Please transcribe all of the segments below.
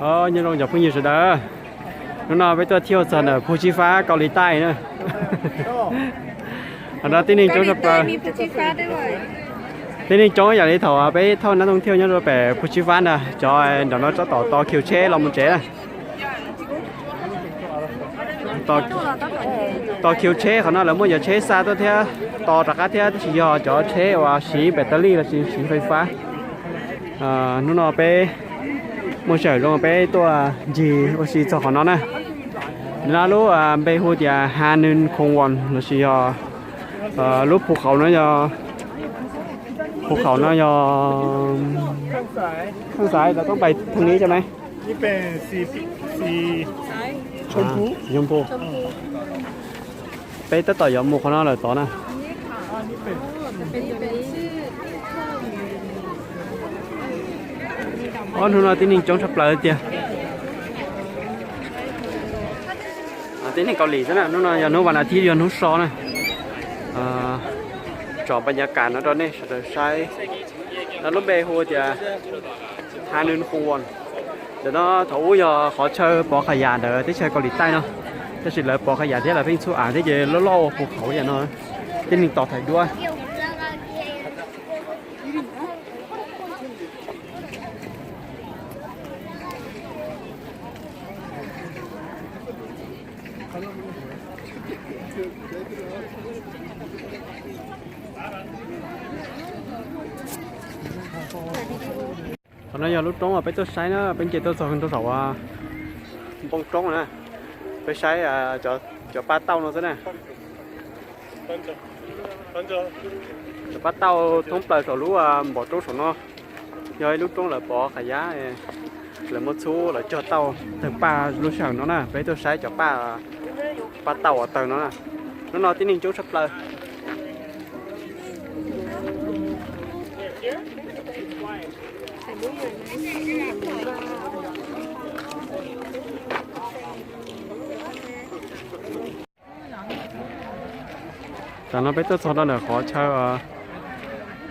Os, nyob zoo cov phooj ywg sawv daws, hnub no peb tuaj thiaj txog ntawm Phu Tsi Fab Kaus Lim Taij na. Qhov no tib neeg coob tshaj plaws. Tib neeg coob yam li thaum peb thauj nab tooj thiaj nyob rau pem Phu Tsi Fab ntag, cov nram no tab tom tos khiu tsheb los mus tsev na. Tos khiu tsheb, qhov no lawv muaj cov tsheb xa tuaj thiab, tos rov qab thiab, tab sis yog cov tsheb uas siv pes tas lij los sis siv fais fab. Hnub no peb muaj sij hawm zoo peb tuaj ncig ua si txog qhov no na. Nws lub npe hu tias Ha Nws Khoo Won los sis yog lub phu khauv no yog, phu khauv no yog, Khang Xaiv, lawv toob pais thaj li cov ne. Peb tab tom yuav mus qhov no lawm tod na. Ob hnub no tib neeg coob tshaj plaws tiag. Tib neeg Kaus Lim xwb na, hnub no yog hnub vas as thiv, yog hnub so na. Tso npa nyav kas no rau nej sawv daws saib. No lub npe hu tias Ha Nws Khoo Won. Ntawm no thaum ub yog qhov chaw pov qhov yam ntawm teb chaws Kaus Lim Taij no, tab sis lawv pov qhov yam thiab lawv pheej txhub av thiab ces loj loj ua phu khauv yam no. Tib neeg tos thaiv duab. Qhov no yog lub roob uas peb tuaj saib na, peb nce tuaj txog rau saum npoo roob na. Peb saib cov paj tauj no xwb na. Cov paj tauj thoob plaws saum lub npoo roob saum no. Yog ib lub roob lawv pov qhov yam, lawv muab txhub lawv cog tauj tawg paj lub sij hawm no na. Peb tuaj saib cov paj, paj tauj uas tawg no na. Hnub no tib neeg coob tshaj plaws. Tam no peb tuaj txog rau ntawm qhov chaw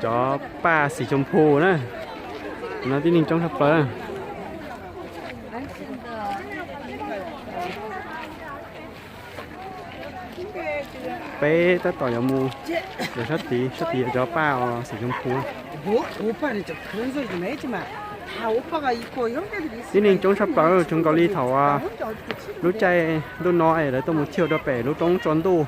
cov paj xim xyoos phu na. No tib neeg coob tshaj plaws. Peb tab tom yuav mus ntawm sab tid, sab tid yog cov paj uas xim xyoos phu. Tib neeg coob tshaj plaws, tshwm nkaus li thaum lub caij ntuj no es lawv tuaj mus thauj rau pem lub roob tsaus ntuj.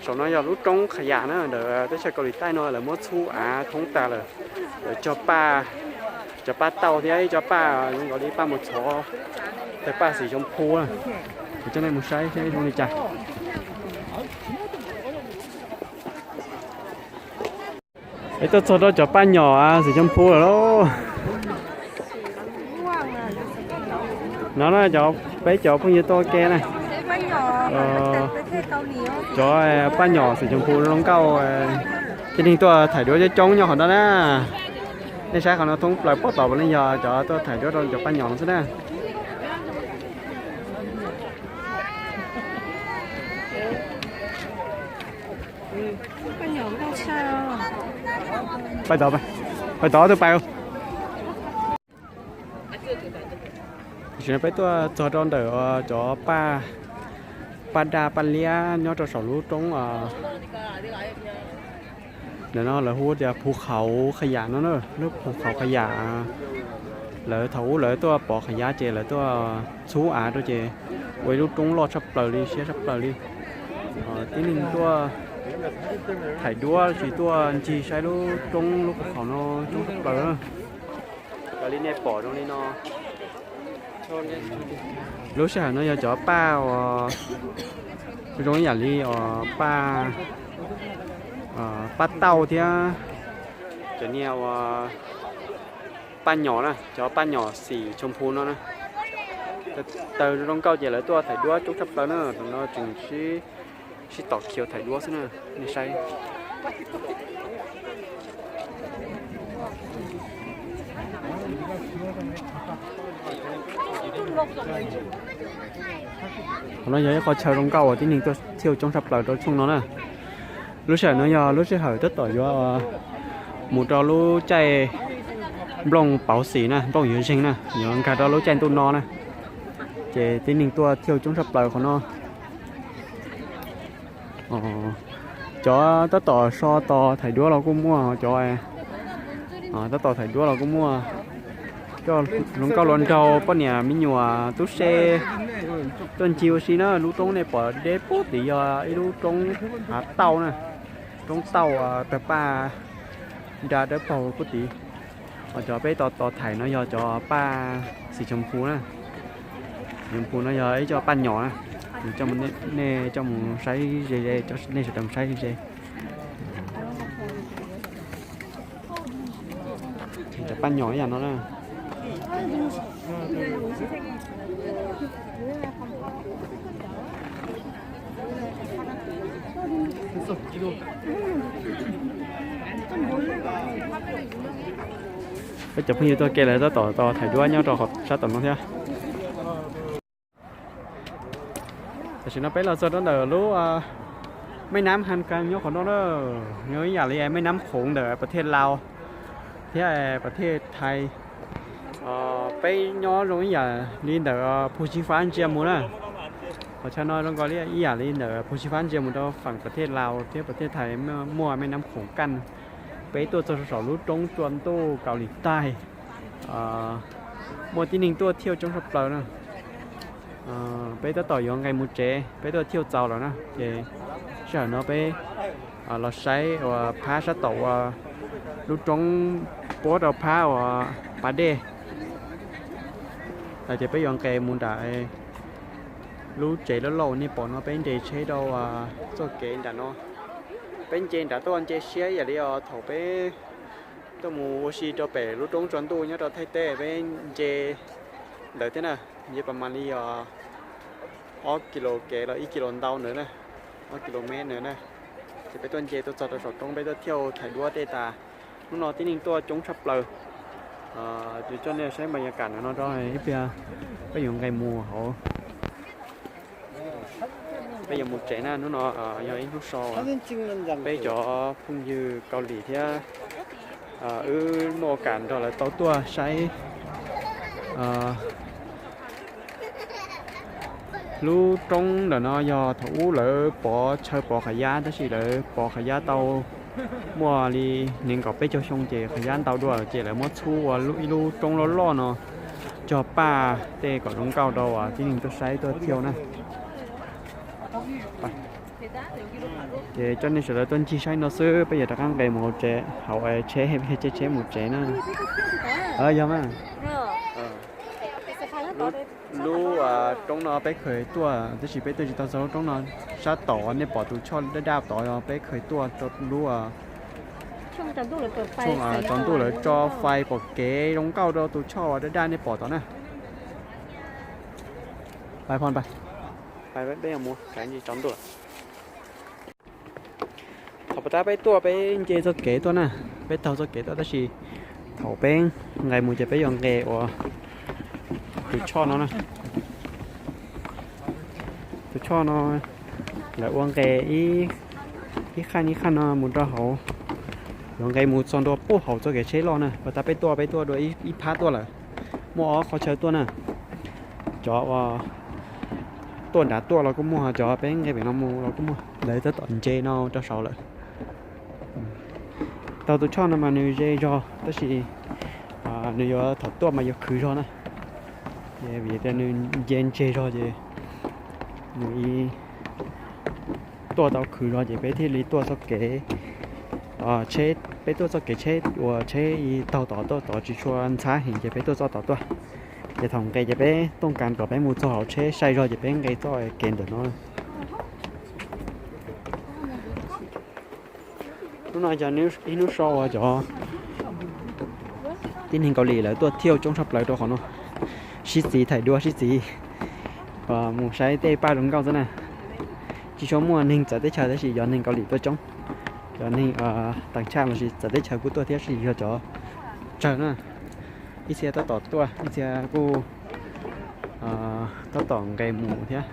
Saum no yog lub roob qhov yam na, ntawm teb chaws Kaus Lim Taij no lawv muab txhub av thoob tag lawm. Lawv cog paj, cov paj tauj thiab ib co paj zoo nkaus li paj mus txhov, tawg paj xim xyoos phu. Kuv coj nej mus saib saib zoo li cas. Peb tuaj txog rau cov paj nyom xim xyoos phu lawm lauj. No na, cov, peb cov phooj ywg tuaj ua ke na. Cov paj nyom xim xyoos phu zoo nkauj, tib neeg tuaj thaij duab coob coob nyob qhov no na. Nej saib qhov no thoob plaws pem tod puav leej yog cov tuaj thaij duab rau cov paj nyom xwb na. Pais tod, pais tod twb pais. Tam sim no peb tuaj txog rau ntawm cov paj, paj daj paj liab nyob rau saum lub roob. Ntawm no lawv hu tias phu khauv qhov yam no na, lub phu khauv qhov yam. Lawv thaum ub lawv tuaj pov qhov yam ces lawv tuaj txhub av rau ces ua ib lub roob loj tshaj plaws li, siab tshaj plaws li. Tib neeg tuaj thaij duab los sis tuaj ncig saib lub roob lub phu khauv no coob tshaj plaws. Raws li nej pom zoo li no, lub sij hawm no yog cov paj uas zoo ib yam li uas paj, paj tauj thiab cov niag uas paj nyom na, cov paj nyom xim xyoos phu no na. Tawg zoo nkauj ces lawv tuaj thaij duab coob tshaj plaws na, no tseem sib, sib tom khiv thaij duab xwb na, nej saib. Qhov no yog ib qho chaw zoo nkauj uas tib neeg tuaj thauj coob tshaj plaws rau xyoo no na. Lub sij hawm no yog lub sij hawm tab tom yuav mus rau lub caij Nplooj pauv xim na, nplooj yuav zeeg na, yuav nkag rau lub caij ntuj no na, ces tib neeg tuaj thiauj coob tshaj plaws qhov no. Cov tab tom so tos thaiv duab los kuj muaj, cov tab tom thaiv duab los kuj muaj. Coj hluas nkauj hluas nraug, poj niam me nyuam, tub se tuaj ncig ua si na. Lub roob nej pom deb puag tid yog ib lub roob hav tauj na, roob tauj tawg paj nra dawb paug puag tid. Ho cov peb tos tos thaiv no yog cov paj xim xyoos phu na. Xim xyoos phu no yog ib co paj nyom na. Nej coj mus saib ze ze, nej sawv daws mus saib ze ze. Cov paj nyom ib yam no na. Peb cov phooj ywg tuaj ke lawv tab tom tos thaiv duab nyob rau qhov sab tom no thiab. Tam sim no peb los txog rau ntawm lub mej nab Han Kas nyob qhov no na, nyob ib yam li mej nab Khoov ntawm pas thej Laus thiab pas thej Thaib. Peb nyob zoo ib yam li ntawm Phu Tsis Fab ntsia mus na. Qhov chaw no zoo nkaus li ib yam li ntawm Phu Tsis Fab ntsia mus rau feem pas thej Laus thiab pas thej Thaib muaj mej nab Khoov kaj. Peb tuaj txog saum lub roob tsua ntuj Kaus Lim Taig, muaj tib neeg tuaj thiauj coob tshaj plaws na. Peb tab tom yuav nqes mus tsev, peb tuaj thiauj txaus lawm na, ces sij hawm no peb los saib uas phab sab tom uas lub roob puab rau phab uas pas dej. Ces peb yuav nqes mus nram lub tsev loj loj uas nej pom no, peb nce tsheb rau txoj kev nram no. Peb nce nram tuaj nce siab yam li thaum peb tuaj mus ua si rau pem lub roob tsua ntuj nyob rau Thaib teb, peb nce ntawd thiab na, nce pas mas li ob kis lus kev los ib kis lus ntau ntawd na, ob kis lus mev ntawd na. Ces peb tuaj nce tuaj txog rau saum roob, peb tuaj thiauj thaiv duab tej tas. Hnub no tib neeg tuaj coob tshaj plaws. Ces coj nej saib npa yas kam ntawm no rau ib pliag peb yuav nqes mus hauv, peb yuav mus tsev na. Hnub no yog ib hnub so, peb cov phooj ywg Kaus Lim thiab wb muaj kas nrog lawv tau tuaj saib lub roob ntawm no. Yog thaum ub lawv pov chaw pov qhov yab, tab sis lawv pov qhov yab tau muaj li nees nkaum peb caug xyoo ces qhov yab ntau dua lawm, ces lawv muab txhub ua ib lub roob loj loj no cog paj tej kom zoo nkauj rau tib neeg tuaj saib tuaj thiauj na. Ces coj nej sawv daws tuaj ncig saib no xwb, peb yuav rov qab nqes mus hauv tsev, hauv tsheb, peb caij tsheb mus tsev na. Yog mas, lub roob no peb khaws tuaj, tab sis peb tuaj tsis tau txog lub roob no. Sab tod nej pom tus choj daj daj tod, peb khaws tuaj rau lub tsoo tsaus ntuj lawv tso fais pom kev zoo nkauj rau tus choj uas daj daj nej pom tod na. Peb mus tsaus ntuj. Thaum puag ta peb tuaj peb nce txoj kev tuaj na, peb taug txoj kev tuaj, tab sis thaum peb nqes mus ces peb yuav nqes uas tus choj no na. Tus choj no lawv ua nqes ib qhaj ib qhaj no mus rau hauv, yuav nqes mus txog ntua puag hauv txoj kev tsheb loj na. Puag ta peb tuaj peb tuaj dua ib phab tuaj lawm, muaj ob qhov chaw tuaj na. Cov uas tuaj nrad tuaj los kuj muaj, cov peb nqes pem no mus los kuj muaj, lawv tab tom nce no rau saud lawm. Taug tus choj no mas nws ze zog, tab sis nws yuav thaum tuaj mas yuav khwv zog na. Vim tias nws nce ntseg zog ces nws tuaj tau khwv zog ces peb thiaj li tuaj txoj kev tsheb, peb tuaj txoj kev tsheb uas tsheb taug tod tuaj tod tsis tshua ntxhab heev ces peb tuaj txoj tod tuaj. Ces thaum nqes ces peb tooj kas kom peb mus txog hauv tsheb sai zog ces peb nqes txoj kev ntawm no. Hnub no yog ib hnub so uas cov tib neeg Kaus Lim lawv tuaj thiauj coob tshaj plaws rau qhov no, sib txiv thaim duab sib txiv mus saib tej paj zoo nkauj xwb na. Tsis tshua muaj neeg txawv teb chaws tab sis yog neeg Kaus Lim tuaj coob, cov neeg tas tshaj lossis txawv teb chaws kuj tuaj thiab, tab sis yog cov tsawg na. Ib txhia tab tom tuaj, ib txhia kuj tab tom nqes mus thiab.